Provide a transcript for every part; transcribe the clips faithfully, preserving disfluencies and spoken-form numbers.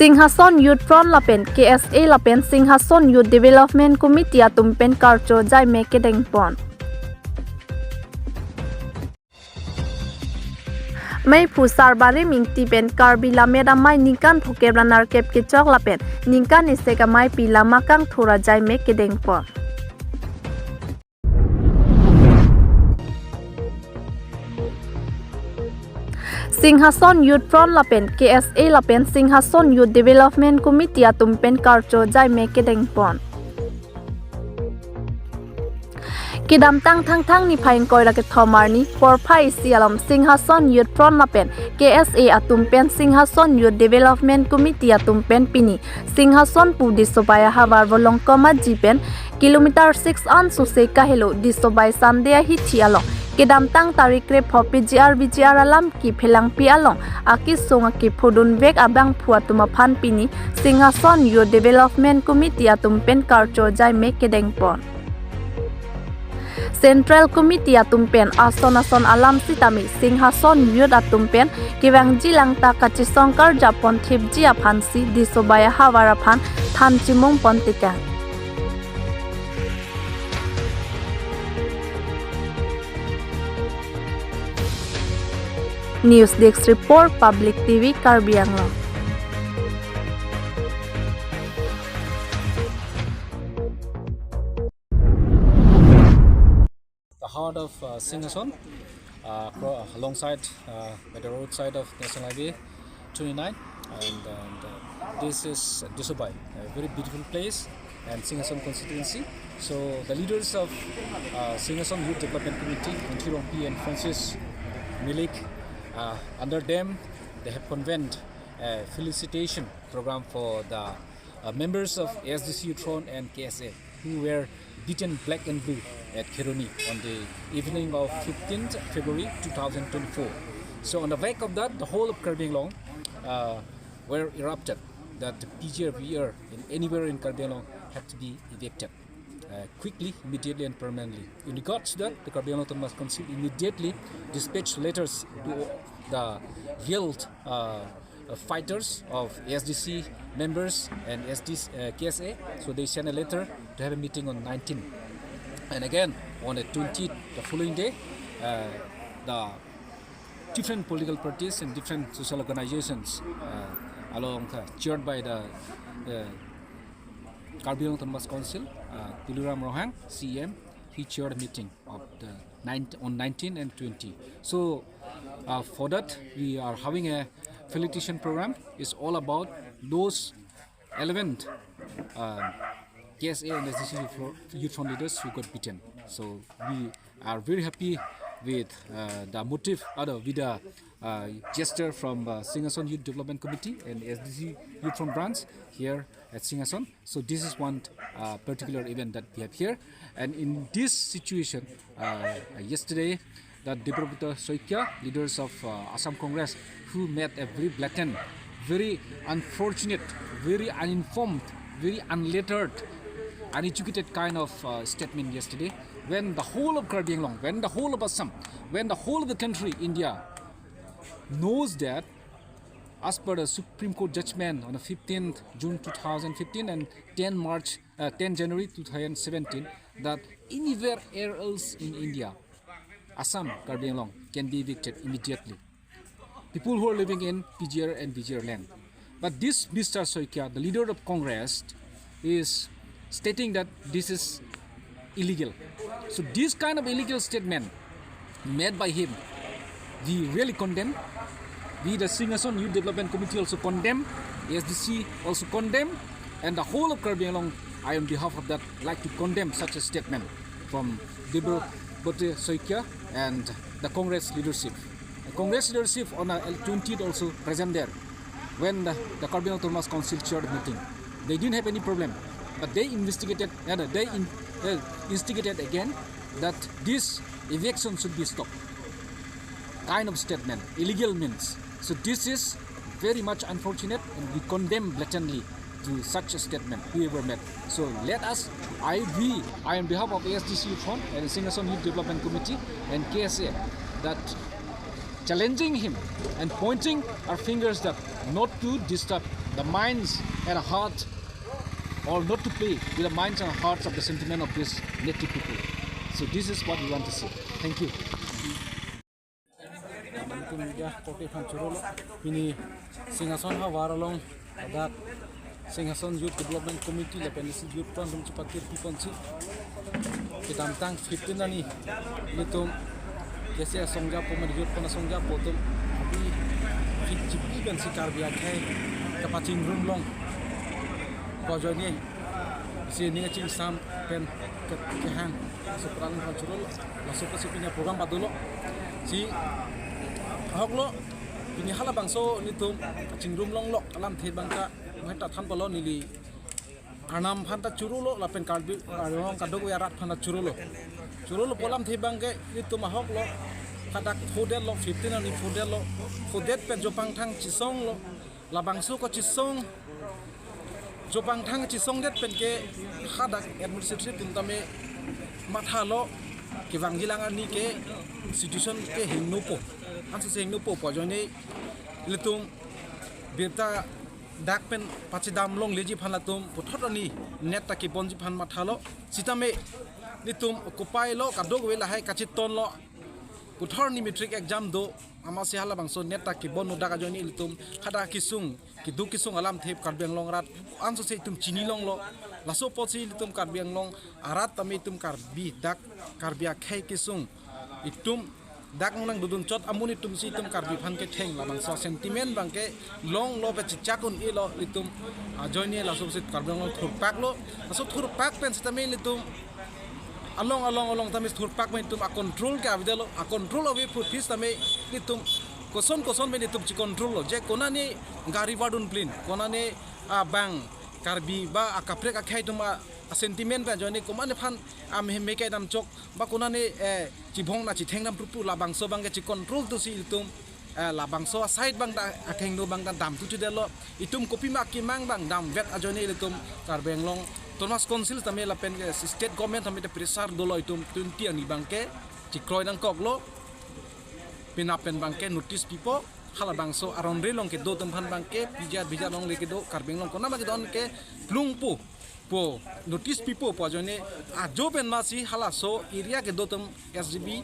Singhason Youth Front lapen K S A lapen Singhason Youth Development Committee atum pen karcho jaime kedengpon. Meiphu Sarbari Ingti pen Karbi Lammet Amei ningkan phokep ra nerkep kechok lapen ningkan isek ameipi Lama Kangthur ajaime kedengpon. Singhason Youth Front lapen K S A lapen Singhason Youth Development Committee atum pen karcho jaime kedengpon. Kedamtang Thangthang niphai ingkoi ra kethom arni porphai isi alom Singhason Youth Front lapen K S A atum pen Singhason Youth Development Committee atum pen pini Singhason pu Disobai ahavar Volongkom Aji pen kilometer six an sose kahelo Disobai Sunday ahithi along kedamtang tarik krepho P G R V G R alam kephelangpi along akesung akephudun vek abangphu atum aphan pini Singhason Youth Development Committee atum pen karcho jaime kedengpon. Central Committee atum pen ason ason alam sitame Singhason Youth atum pen kevangji langta kachesong karjapon thipji aphansi Disobai ahavar aphan than chimungpon tekang. News Desk Report, Public T V, Karbi Anglong. The heart of uh, Singhason, uh, cro- alongside uh, by the roadside of National Highway twenty-nine, and, and uh, this is Disobai, a very beautiful place, and Singhason constituency. So the leaders of uh, Singhason Youth Development Committee, Kunthi Rongpi and Francis Milik, uh, under them, they have convened a felicitation program for the uh, members of A S D C Youth Front and K S A who were beaten black and blue at Kheroni on the evening of fifteenth February two thousand twenty-four. So on the back of that, the whole of Karbi Anglong uh, were erupted that the P G R V R in anywhere in Karbi Anglong have to be evicted uh, quickly, immediately and permanently. In regards to that, the Karbi Anglong Autonomous Council immediately dispatched letters to the guild uh, uh, fighters of A S D C members and S D C, uh, K S A. So they sent a letter to have a meeting on nineteen. And again, on the twentieth, the following day, uh, the different political parties and different social organizations uh, along uh, chaired by the uh, Karbi Anglong Autonomous Council, uh, Tuliram Ronghang, C E M, he chaired a meeting of the nine, on nineteen and twenty. So uh, for that, we are having a felicitation program. It's all about those eleven uh, K S A and S D C youth fro- youth front leaders who got beaten. So we are very happy with uh, the motive, uh, with the uh, gesture from uh, Singhason Youth Development Committee and S D C Youth Front Branch here at Singhason. So this is one uh, particular event that we have here. And in this situation, uh, yesterday, that Debabrata Saikia, leaders of uh, Assam Congress, who made a very blatant, very unfortunate, very uninformed, very unlettered, uneducated kind of uh, statement yesterday, when the whole of Karbi Anglong, when the whole of Assam, when the whole of the country, India, knows that as per the Supreme Court judgment on the fifteenth June two thousand fifteen and ten March, uh, ten January two thousand seventeen, that anywhere else in India, Assam, Karbi Anglong can be evicted immediately. People who are living in P G R and V G R land. But this Mister Saikia, the leader of Congress, is stating that this is illegal. So this kind of illegal statement made by him, we really condemn. We, the Singhason Youth Development Committee, also condemn. A S D C also condemn. And the whole of Karbi Anglong, I, on behalf of that, like to condemn such a statement from Debabrata Saikia and the Congress leadership. The Congress leadership on the twentieth also present there when the, the Karbi Anglong Autonomous Council chaired meeting. They didn't have any problem, but they investigated, uh, they in, uh, instigated again that this eviction should be stopped. Kind of statement, illegal means. So this is very much unfortunate, and we condemn blatantly to such a statement, whoever made. So let us, I, we, I, on behalf of A S D C Youth Front and Singhason Youth Development Committee and K S A, that challenging him and pointing our fingers that not to disturb the minds and heart, or not to play with the minds and hearts of the sentiment of this native people. So this is what we want to see. Thank you. Media korte aphan chorolo, pini Singhason havar along ladak Singhason Youth Development Committee lapen isi youth front atum chepakirpi ponsi kedamtang fifteen arni nelitum K C A asong ajapo, mane youth front asong ajapo atum abi fifty pensi Karbi akhei kapachingrum long pu ajoine si ning kachingsam pen ke-, kehang, laso apran aphan chorolo, laso apotsi pini program padolo. Si ahoklo, pini halabangso nelitum kachingrum longlo alamthe abang ta, mane ta thanpolo, neli Arnam aphan ta chorolo lapen Karbi Anglong kadokave arat aphan ta chorolo. Chorolo pu alamthe abang ke nelitum ahoklo, hadak phodetlo, fifteen arni phodetlo, phodet pen jopangthang chesonglo, labangso kachesong, jopangthang chesongdet pen ke hadak administrative atum tame mathalo, kevangjilang arni ke situation ke hingnopo, ansose hingnopo pu ajoine ilitum birta dak pen pachedam longleji aphan latum puthot arni net ta kebonji aphan mathalo. Sitame nelitum kopai lo, kadokave lahai kachetonlo, puthot arni matric exam do, amatsi halabangso net ta kebonlo, dak ajoine ilitum hadak kesung, keduk kesung alamthe Karbi Anglong arat ansose itum chini longlo. Laso apotsi ilitum Karbi Anglong arat tame itum Karbi, dak Karbi akhei kesung itum dak nang dodun chot amun itum si itum Karbi aphan ketheng labangso sentiment abang ke longlo, pachechak un-elo ilitum ajoine, laso apotsi Karbi Anglong thurpaklo. Laso thurpak pen sitame ilitum along along along tame thurpak pen itum a-control ke avedetlo, a-control ave phu phi sitame ilitum koson koson pen itum checontrollo, je konane gari vardun plin, konane abang Karbi ba akaprek akhei atum a, a-sentiment pen ajoine komatne aphan amehme kedam chok, ba konane, eh, chibong na chithengdam prupu, labangso abang ke checontrol tusi ilitum, eh, labangso a-side abang ta, akhengno abang ta damthu chudetlo. Itum kopima kemang abang damvet ajoine ilitum Karbi Anglong Autonomous Council tame lapen ke state government tame ta pressure dolo, itum twenty arni abang ke chekroi nangkoklo. Penap pen abang ke notice pipo, halabangso aron re along kedo atum aphan abang ke pijat bijat along le kedo, Karbi Anglong konat ma kedon ke plungpo pu notice pipo pu ajoine ajo pen masi halaso area kedo atum S G B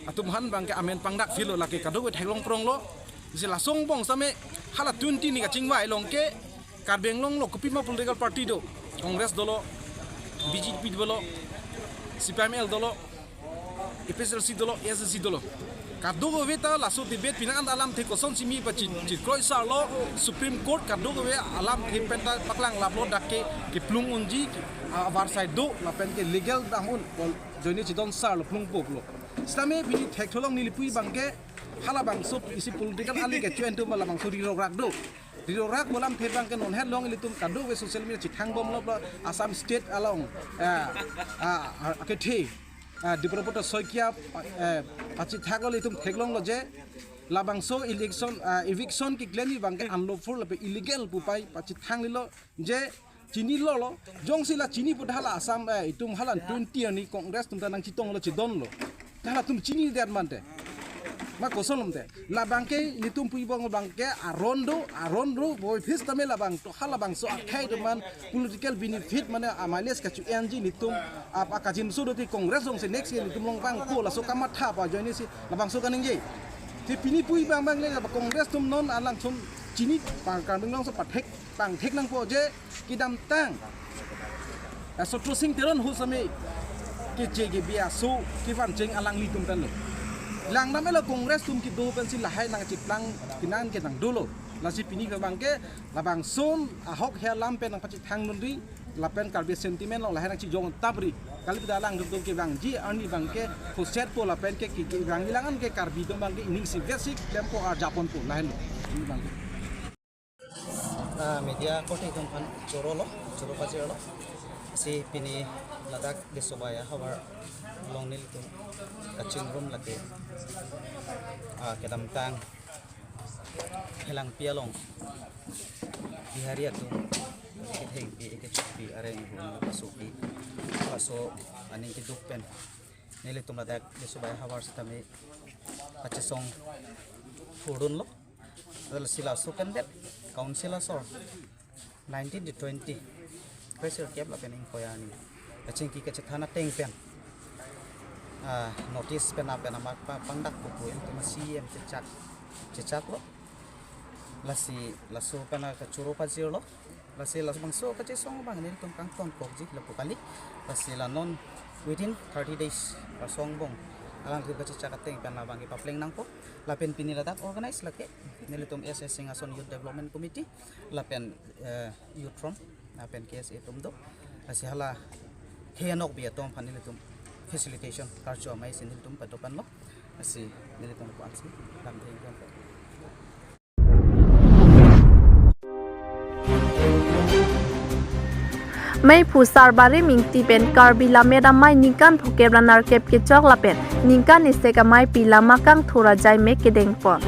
atum aphan abang ke amen pangdak philo, lake kadokave theklong pronglo. Isi laso angbong sitame hala twenty arni kachingvai along ke Karbi Anglong lo kopima political party do, Congress dolo, B J P dolo, C P I M L dolo, A P H L C dolo, A S D C dolo. Kadokave ta laso debate pini an alamthe kosonsi me pachi, chikroi sarlo, Supreme Court kadokave alamthe pen ta paklang laplo, dak ke keplung unji, a, avarsai do lapen ke legal dam un, pu ajoine chedon sarlo, plungpo pulo. Sitame pini thekthu along neli pu abang ke halabangso isi political ali kecho-en atum labangso rirok rak do. Rirok rak pu alamthe abang ke non het along ilitum kadokave social media chethang bomlo, Assam State along, eh, ah, ah, kethe, ah, Debabrata Saikia, eh, pachethaklo, ilitum theklonglo je labangso election, ah, eviction keklemji abang ke unlawful lapen illegal pu pai pachethang lilo, je chinilo lo, jongsi la chini pu ta hala Assam, eh, itum hala twenty arni Congress atum ta nangchetonglo, chedonlo. Halatum chinidet mante, ma koson lomte. Labang ke nelitum pu abang abang ke aron do, aron do, boi phis tame labang to, halabangso akhei atum aphan political benefit mane a-mileage kacho-enji nelitum ap akajinso do ti Congress jongsi next year nelitum along vangpo, laso kamatha pu ajoine si labangso kaningje. Te pini pu abang abang le Congress atum non alangtum chini pa Karbi Anglong aso pathek pangthek nangpo je kedamtang, eh, Sotro Sing Teron ahut sitame keche kebi aso kevan cheng alanglitum pen lo. Langdam elo Congress atum kedo pensi lahai nangcheplang pinan ke nangdolo. Lasi pini abang ke labangson ahok he alam pen nangpachethang nunri lapen Karbi sentiment along lahai nangchejong tapri. Kali pu ta alangtum kevangji arni abang ke khoset po lapen ke ke, kevangji lang an ke Karbi atum abang ke ining si vesik tempo arjapon po lahai lo. Pini abang ke. Ah, media korte atum aphan chorolo, choro pajirlo. Si pini ladak Desobaya havar along nelitum kachingrum lake, ah, kedamtang Phelangpi along Bihari atum kethengpi, kechokpi, areng ihun pasopi, laso aning keduk pen nelitum ladak Desobaya havar sitame kachesong thurdunlo. Laso si laso pen det Council asor nineteen to twenty, kre sirkep lapen ingkoi arni kachingki kachethan ateng pen, ah, notice pen apen amat pa-, pangdak pupu em tema C M chechak, chechaklo. Lasi laso pen kachoro pajirlo. Lasi labangso kachesong abang nelitum kangtonkokji lapu kali. Lasi la non within thirty days, la songbong alangli kachechak ateng pen labang kepapleng nangpo. Lapen pini ladak organize lake nelitum S S Singhason Youth Development Committee lapen, eh, Youth Front lapen K S A atum do. Lasi hala khei anokbe atum aphan nelitum facilitation karcho amei si nelitum padopanlo. Lasi nelitum ko-ansi lamtheng lamtheng. Meiphu Sarbari Mingti pen Karbi Lammet Amei ningkan phokep ra nerkep kechok lapen ningkan isek ameipi Lamakang Thur Ajai me kedengpon.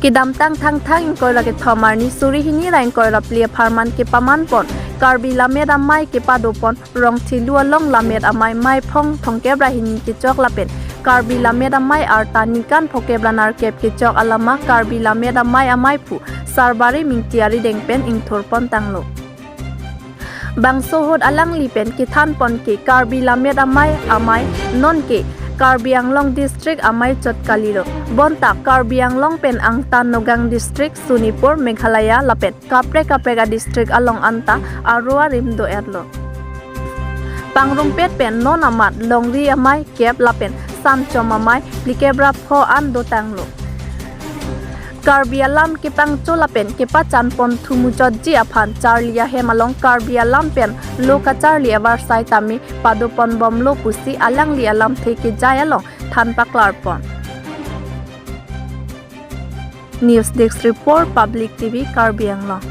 Kedamtang Thangthang ingkoi ra kethom arni suri hini ra ingkoi ra phli apharman kepamanpon Karbi Lammet Amei kepadopon Rongthelu along Lammet Amei meiphong thomkep ra hini kechok lapen Karbi Lammet Amei arta ningkan phokep ra nerkep kechok alama Karbi Lammet Amei ameiphu Sarbari Mingti arideng pen ingthurpon tanglo. Bangso ahut alangli pen kethanpon ke Karbi Lammet Amei amei nonke Karbi Anglong District amei chot kalilo. Bonta Karbi Anglong pen angtan Nagaon District, Sonipur, Meghalaya lapen kaprek kaprek adistrict along anta aro arim do-etlo. Pangrumpet pen non amat Longri Amei kep lapen Sanchom Amei phlikep ra pho an dotanglo. Karbi alam kepangcho lapen kepachanpon thumuchotji aphan charli ahem along Karbi alam pen lo kacharli avarsai tame padoponbomlo pusi alangli alamthe kejai along than paklarpon. News Desk Report, Public T V, Karbi Anglong.